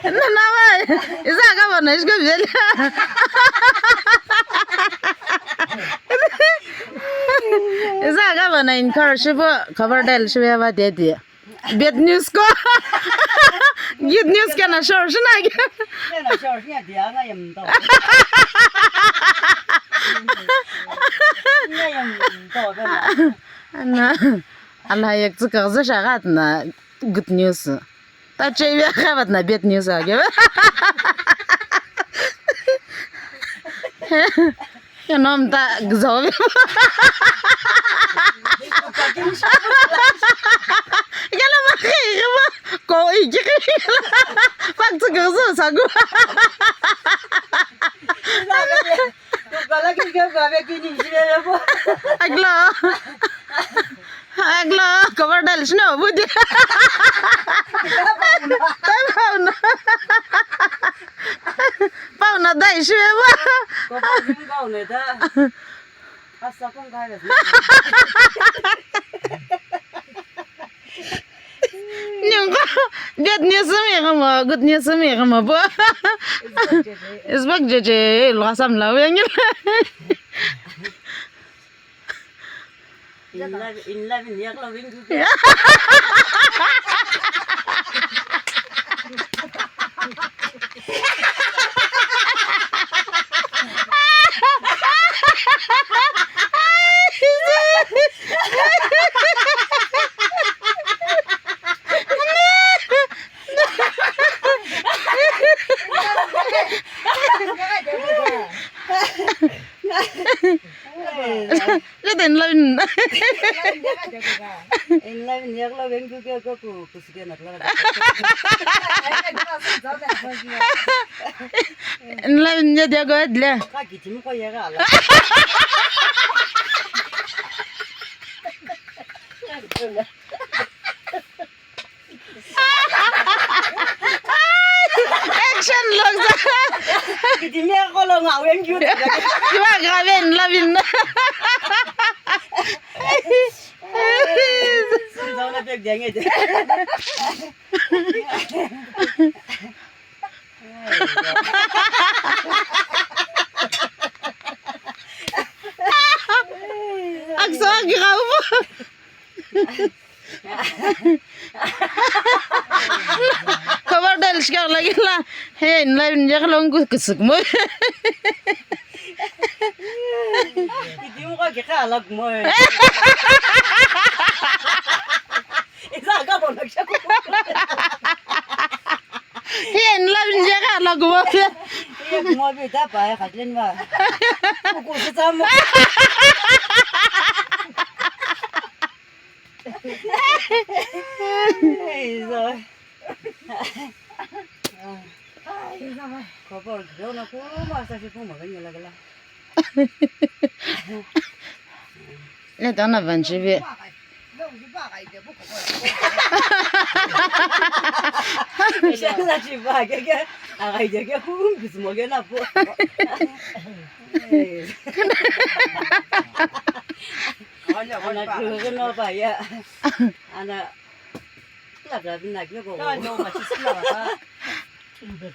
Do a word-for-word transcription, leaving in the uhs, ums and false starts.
Nana wa, iza ka bana isko bele. Iza ka bana inkar shibo cover del shibo ya ba dedi. Bad news ko. Good news kana shor shina ke. Kana shor shina dia nga yam to. Nga yam to kana. Ana, ana yak tsika za shagat na good news. Ta chewe khabat na bad news age. Keno mta gzawi. Gala ma khi gwa ko iki khi. Kwak tsu gzo sagu. Aglo. Aglo, cover dal shino budi. Tai pauna. Pauna dai shiwe ba. Ko ba jin ga ne da. Asa kong ga ne. Ningo, bad news mi kama, good news mi kama bo. Isbak jeje, lo asam la wengil. In love, in love, in yaklo wing. Kata in love in. In love in yaklo weng ku ke ko ku kusuke na kla. In love in ya dia go edle. Ka kitim ko ya ga la. Action log. Kiti me ko lo nga wen ju. Kiwa ga ben la bin. Zau na pek denge. Aksa ki ga. Cover del shikar lagi la. Hey, in line je kalong ku kusuk mo. Idi mo ka ke ka alag mo. Isa ka bon lagi shaku. Hey, in line je ka alag mo. Iya mo bi ta pa ya khatlen ma. Ku ku sa mo. Khobor gheu no kuma sa shi puma ga ngela gala. Ne ta na van shi be. Shala shi ba ke ke. Agai de ke kum bismo ke na po. Ana kuru no ba ya. Ana kla kla bin na kle ko. Ta no ma chis kla ba.